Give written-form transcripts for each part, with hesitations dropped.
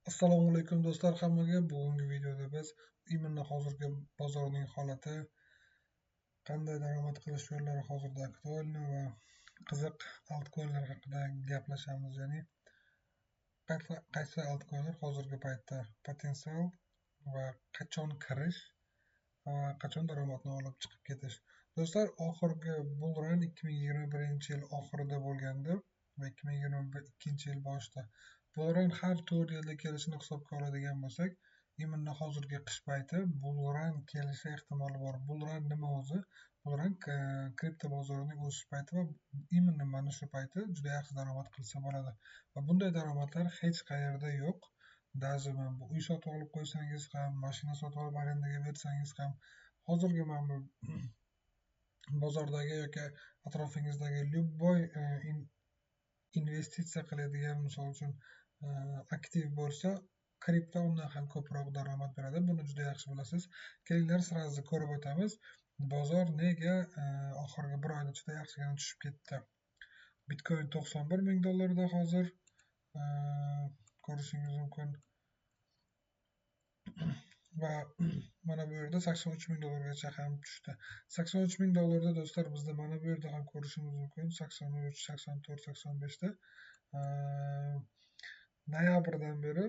Assalomu alaykum do'stlar hammaga. Bugungi videoda biz именно hozirgi bozorning holati, qanday daromad qilish yo'llari hozirda актуальный va qiziq altcoinlar haqida gaplashamiz. Ya'ni qaysi altcoinlar hozirgi paytda potensial va qachon kirish va qachon daromadni olib chiqib ketish. Do'stlar, oxirgi bull run 2021-yil oxirida bo'lgandi va 2022-yil boshida. Bull run har 4 yilda kelishini hisobga oladigan bo'lsak, именно hozirgi qish payti bull run kelishi ehtimoli bor. Bull run nima o'zi? Bull run kripto bozorining o'sish payti va именно mana shu payti juda yaxshi daromad qilsa bo'ladi. Va bunday daromadlar hech qayerda yo'q. Даже mana bu uy sotib olib qo'ysangiz ham, mashina sotib olib arendaga bersangiz ham, hozirgi mana bu bozordagi yoki atrofingizdagi любой investitsiya qiladigan, misol uchun, aktiv bo'lsa, kripto undan ham ko'proq daromad beradi. Buni juda yaxshi bilasiz. Kelinglar, сразу ko'rib o'tamiz. Bozor nega oxirgi bir oyda ichida yaxshigina tushib ketdi? Bitcoin 91 ming dollarda hozir, ko'rishingiz mumkin. Va mana bu yerda 83 ming dollargacha ham tushdi. 83 ming dollarda do'stlar, bizda mana bu yerda ham ko'rishimiz mumkin 83, 84, 85 da noyabrdan beri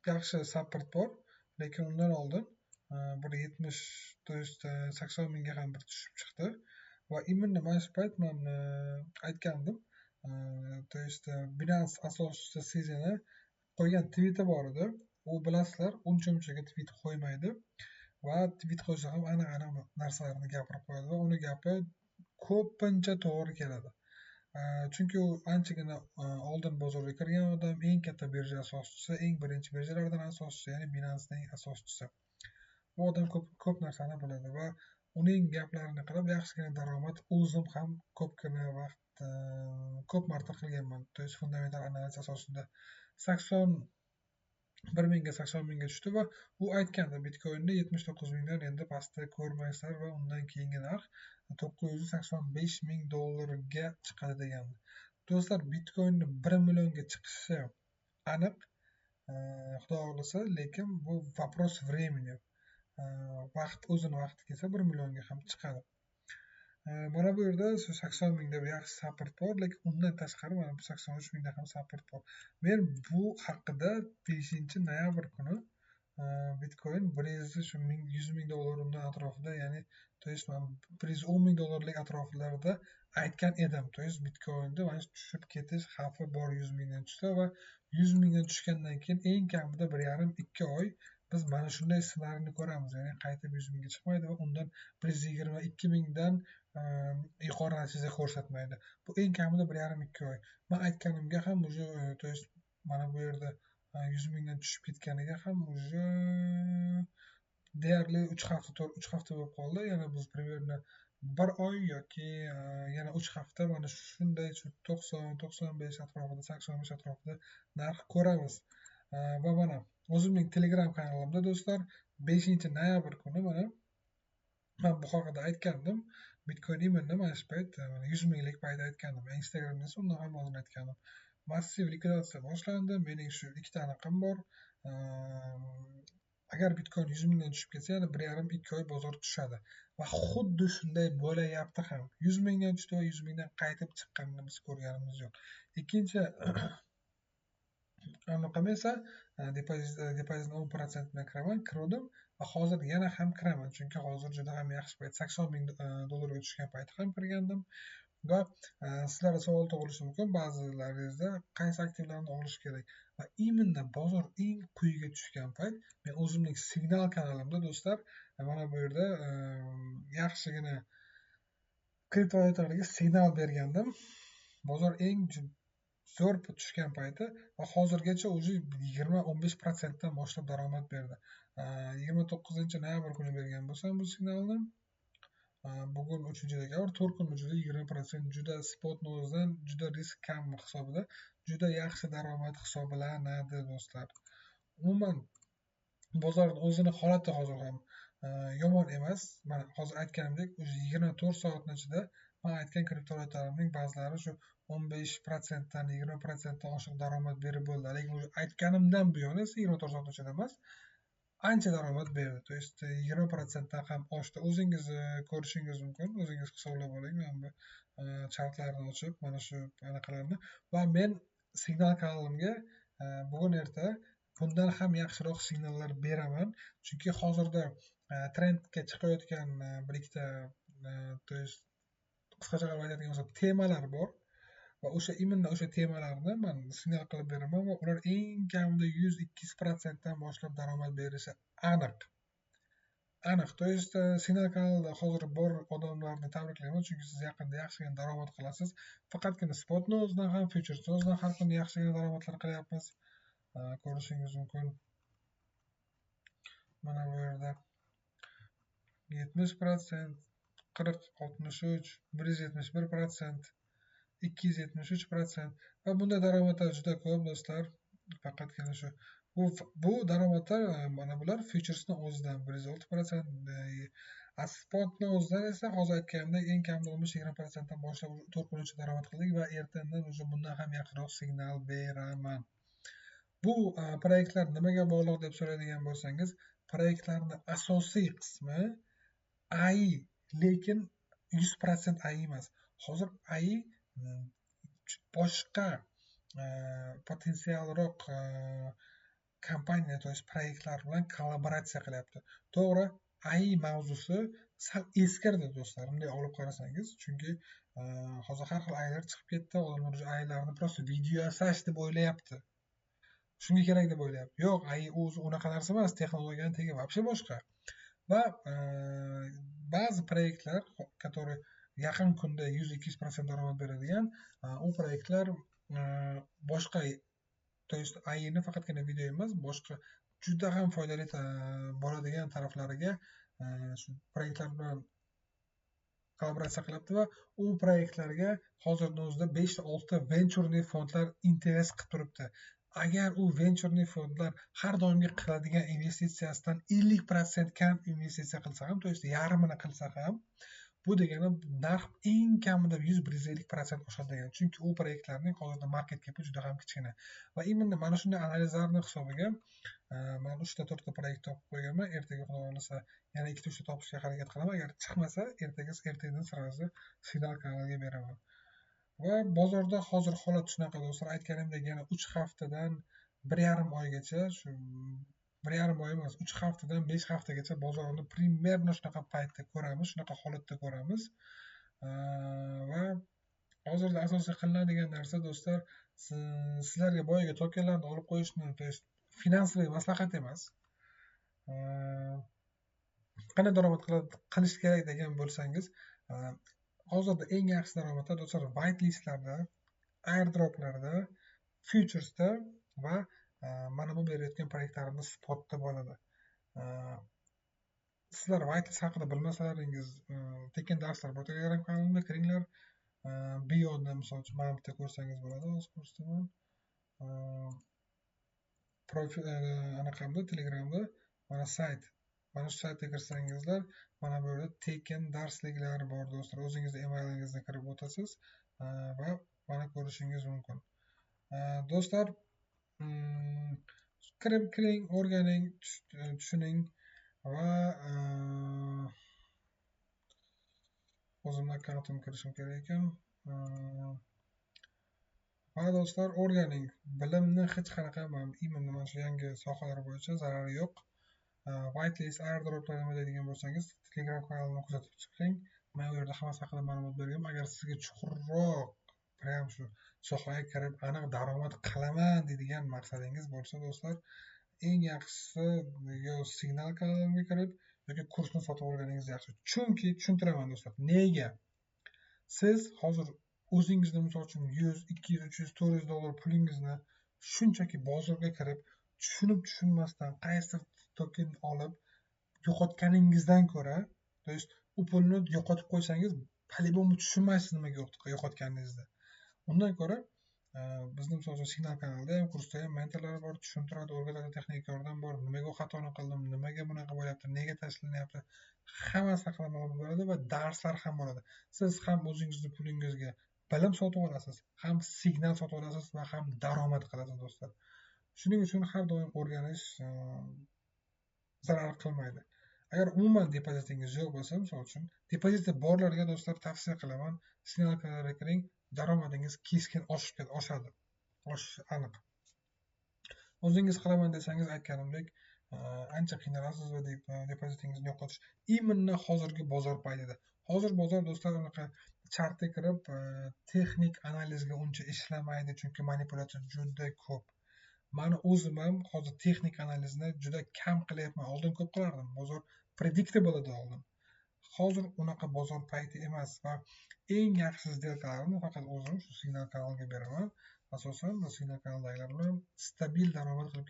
yaxshi support bor, lekin undan oldin bir 70, то есть 80 mingga ham bir tushib chiqdi. Va именно mana shu payt man aytgandim, то есть Binance asoschisi CZni qo'ygan tviti bor edi. U, bilasizlar, uncha munchaga tvit qo'ymaydi va tvit qo'ysa ham aniq aniq narsalarni gapirib qo'yadi va uni gapi ko'pincha to'g'ri keladi. Chunki u anchagina oldin bozorga kirgan odam, eng katta birja asoschisi, eng birinchi birjalardan asoschisi, ya'ni Binancening asoschisi. Bu odam ko'p ko'p narsani biladi va uning gaplarini qilib yaxshigina daromad o'zim ham ko'pgina vaqt, ko'p marta qilganman. То есть fundamental analiz asosida 81 mingga, 80 mingga tushdi va u aytgandi: bitcoinni 79 mingdan endi pastda ko'rmaysizlar va undan keyingi narx 985 ming dollarga chiqadi, degandi. Do'stlar, bitcoinni 1 millionga chiqishi aniq, xudo xohlasa, lekin bu вопрос времени. Vaqt, o'zini vaqti kelsa, 1 millionga ham chiqadi. Mana bu yerda shu 80 mingda yaxshi support bor, lekin undan tashqari mana bu 83 mingda ham support bor. Men bu haqida 5 noyabr kuni bitcoin bir yuz shu ming 100 ming dollar undan atrofida, ya'ni то есть man 110 ming dollarlik atroflarida aytgan edim. То есть bitcoinda mana shu tushib ketish xavfi bor, 100 mingdan tushsa va 100 mingdan tushgandan keyin eng kamida 1,5-2 oy biz mana shunday ssenariyni ko'ramiz, ya'ni qaytib 100 mingga chiqmaydi va undan 122 mingdan yuqori natija ko'rsatmaydi. Bu eng kamida 1,5-2 oy. Man aytganimga ham уже, то есть mana bu yerda 100 mingdan tushib ketganiga ham уже deyarli 3 hafta, 3 hafta bo'lib qoldi. Yana biz примерно bir oy yoki yana 3 hafta mana shunday shu 90, 95 atrofida, 85 atrofida narx ko'ramiz. Va mana o'zimning Telegram kanalimda, do'stlar, 5 noyabr kuni mana man bu haqida aytgandim. Bitcoin именно mana shu payt, mana 100 minglik payt aytgandim. Instagramda esa undan ham oldin aytgandim. Massiv likvidatsiya boshlandi. Mening shu ikkita anaqam bor. Agar bitcoin 100 mingdan tushib ketsa, yana 1,5-2 oy bozor tushadi va xuddi shunday bo'layapti ham. 100 mingdan tushdi va 100 mingdan qaytib chiqqanini biz ko'rganimiz yo'q. Ikkinchi anaqam esa depozitni 10% bilan kiraman, kiruvdim va hozir yana ham kiraman, chunki hozir juda ham yaxshi payt. 80 ming dollarga tushgan payti ham kirgandim. Va sizlarda savol tug'ilishi mumkin ba'zilaringizda: qaysi aktivlarni olish kerak? Va именно bozor eng quyiga tushgan payt men o'zimning Signal kanalimda, do'stlar, mana bu yerda yaxshigina kriptovalyutalarga signal bergandim, bozor eng zo'r tushgan payti. Va hozirgacha уже 20, 15 protsentdan boshlab daromad berdi. 29 noyabr kuni bergan bo'lsam bu signalni, bugun 3 dekabr, 4 kun ichida 20% juda spotni o'zidan juda risk kam hisobida juda yaxshi daromad hisoblanadi, do'stlar. Umuman, bozorni o'zini holati hozir ham yomon emas. Mana hozir aytganimdek, уже 24 soatni ichida man aytgan kriptovalyutalarning ba'zilari shu 15%dan 20%dan oshiq daromad berib bo'ldi. Lekin уже aytganimdan buyon esa 24 soat ichida emas, ancha daromad berdi. То есть 20%dan ham oshdi. O'zingiz ko'rishingiz mumkin, o'zingiz hisoblab oling mana bu chartlarni ochib, mana shu anaqalarni. Va men signal kanalimga bugun erta bundan ham yaxshiroq signallar beraman. Chunki hozirda trendga chiqayotgan bir ikkita, то есть qisqacha qilib aytadigan bo'lsak, temalar bor va o'sha именно o'sha temalarni man signal qilib beraman va ular eng kamida 100-200%dan boshlab daromad berishi aniq. Aniq. То есть signal kanalida hozir bor odamlarni tabriklayman, chunki siz yaqinda yaxshigina daromad qilasiz. Faqatgina spotni o'zidan ham, futuresni o'zidan har kuni yaxshigina daromadlar qilyapmiz. Ko'rishingiz mumkin. Mana bu yerda 70%, 40, 63, 171%, 273% va bunday daromadlar juda ko'p do'stlar. Faqatgina shu bu daromadlar, mana bular futuresni o'zidan 106%, spotni o'zidan esa hozir aytganimdek eng kamida 15-20%dan boshlab 4 kun ichida daromad qildik va ertandan уже bundan ham yaxshiroq signal beraman. Bu proyektlar nimaga bog'liq deb so'raydigan bo'lsangiz, proyektlarni asosiy qismi AI, lekin 100% AI emas. Hozir AI boshqa potensialroq kompaniya, то есть proyektlar bilan kollaboratsiya qilyapti. To'g'ri, AI mavzusi sal eskirdi do'stlar, bunday olib qarasangiz, chunki hozir har xil AIlar chiqib ketdi, odamlar уже AIlarni просто video yasash deb o'ylayapti. Shunga kerak deb o'ylayapti. Yo'q, AI o'zi unaqa narsa emas, texnologiyani tegi вообще boshqa. Va ba'zi proyektlar, которые yaqin kunda 100-200% daromad beradigan, u proyektlar boshqa, то есть AIni faqatgina video emas, boshqa juda ham foydali bo'ladigan taraflariga shu proyektlar bilan kollaboratsiya qilyapti va u proyektlarga hozirni o'zida 5-6 ta венчурный fondlar интерес qilib turibdi. Agar u венчурный fondlar har doimgi qiladigan investitsiyasidan 50% kam investitsiya qilsa ham, то есть yarmini qilsa ham, bu degani narx eng kamida 100-150% oshadi degani. Chunki u proyektlarning hozirda market capi juda ham kichkina. Va именно mana shunday analizlarni hisobiga man 3 ta 4 ta proyekt topib qo'yganman. Ertaga Xudo xohlasa yana 2 ta 3 ta topishga harakat qilaman. Agar chiqmasa, ertagidan сразу signal kanaliga beraman. Va bozorda hozir holat shunaqa do'stlar, aytganimdek yana 3 haftadan 1,5 oygacha, shu 1,5 oy emas, 3 haftadan 5 haftagacha bozorni примерно shunaqa paytda ko'ramiz, shunaqa holatda ko'ramiz. Va hozirda asosiy qilinadigan narsa do'stlar, sizlarga boyagi tokenlarni olib qo'yishni, то есть финансовый maslahat emas. Qanday daromad qilish kerak degan bo'lsangiz, hozirda eng yaxshi daromadlar do'stlar white listlarda, airdroplarda, futuresda va mana bu berayotgan proyektlarimiz spotda bo'ladi. Sizlar whitelist haqida bilmasalaringiz, tekin darslar bor Telegram kanalimda, kiringlar. Bionda misol uchun mana bitta ko'rsangiz bo'ladi, hozir ko'rsataman. Profil anaqamda Telegramda mana sayt, mana shu saytga kirsangizlar, mana bu yerda tekin darsliklar bor do'stlar. O'zingizni emailingizni kirib o'tasiz va mana ko'rishingiz mumkin. Do'stlar, kirib kiring, o'rganing, tushuning va o'zimni akkauntimga kirishim kerak ekan. Va do'stlar, o'rganing. Bilimni hech qanaqa именно mana shu yangi sohalar bo'yicha zarari yo'q. Whitelist, airdroplar nima deydigan bo'lsangiz, Telegram kanalimni kuzatib chiqing. Men u yerda hammasi haqida ma'lumot berganman. Agar sizga chuqurroq prям shu sohaga kirib aniq daromad qilaman deydigan maqsadingiz bo'lsa do'stlar, eng yaxshisi yo signal kanalimga kirib yoki kursni sotib olganingiz yaxshi. Chunki tushuntiraman do'stlar, nega? Siz hozir o'zingizni misol uchun 100, 200, 300, 400 dollar pulingizni shunchaki bozorga kirib, tushunib tushunmasdan qaysi token olib yo'qotganingizdan ko'ra, то есть u pulni yo'qotib qo'ysangiz, по-любому tushunmaysiz nimaga yo'qotganingizni. Undan ko'ra bizni misol uchun signal kanalida ham, kursda ham mentorlar bor, tushuntiradi, o'rgatadi, texnik yordam bor, nimaga u xatoni qildim, nimaga bunaqa bo'lyapti, nega tashlanyapti, hammasi haqida ma'lumot beradi va darslar ham bo'ladi. Siz ham o'zingizni pulingizga Bilim sotib olasiz, ham signal sotib olasiz va ham daromad qilasiz, do'stlar. Shuning uchun har doim o'rganish zarar qilmaydi. Agar umuman depozitingiz yo'q bo'lsa, misol uchun, depoziti borlarga, do'stlar, tavsiya qilaman, signal kanalga kiring, daromadingiz keskin oshib oshadi, oshishi aniq. O'zingiz qilaman desangiz, aytganimdek, ancha qiynalasiz va depozitingizni yo'qotish именно hozirgi bozor paytida. Hozir bozor, do'stlar, unaqa chartga kirib, texnik analizga uncha ishlamaydi, chunki manipulyatsiya juda ko'p. Mani o'zim ham hozir texnik analizni juda kam qilyapman. Oldin ko'p qilardim, bozor predictable edi oldin. Hozir unaqa bozor payti emas va eng yaxshi сделка larni faqat o'zim shu signal kanalga beraman. Asosan signal kanaldagilar bilan stabil daromad qilib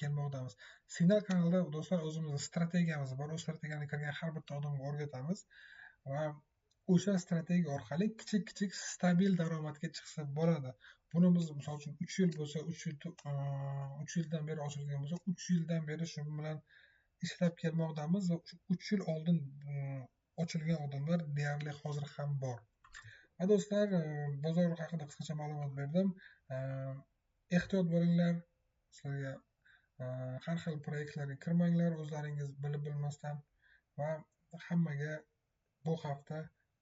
kelmoqdamiz. Signal kanalda, do'stlar, o'zimizni strategiyamiz bor. U strategiyani kirgan har bitta odamga o'rgatamiz va o'sha strategiya orqali kichik kichik stabil daromadga chiqsa bo'ladi. Buni biz, misol uchun, 3 yil bo'lsa, 3 yil, 3 yildan beri ochilgan bo'lsa, 3 yildan beri shu bilan ishlab kelmoqdamiz va 3 yil oldin ochilgan odamlar deyarli hozir ham bor. Va, do'stlar, bozor haqida qisqacha ma'lumot berdim. Ehtiyot bo'linglar, sizlarga har xil proyektlarga kirmanglar o'zlaringiz bilib bilmasdan va hammaga bu hafta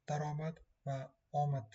daromad va omad.